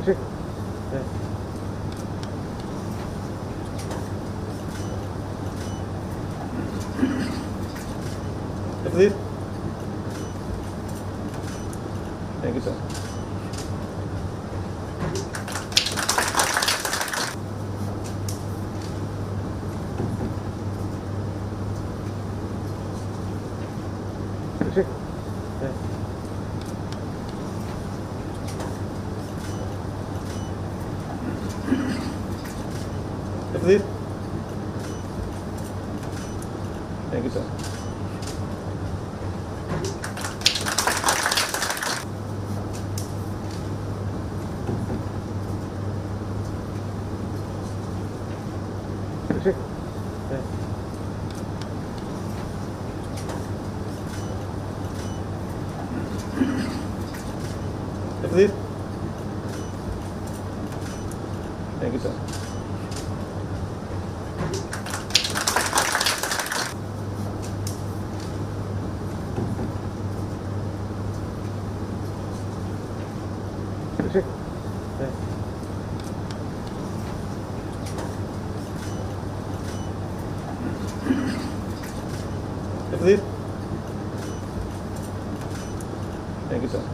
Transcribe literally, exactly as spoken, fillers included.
Check. Yeah. That's it. Thank you, sir. Check. Yeah. That's it. Thank you, sir. Check. Yeah. That's it. Thank you, sir. Check. Yeah. That's it. Thank you, sir.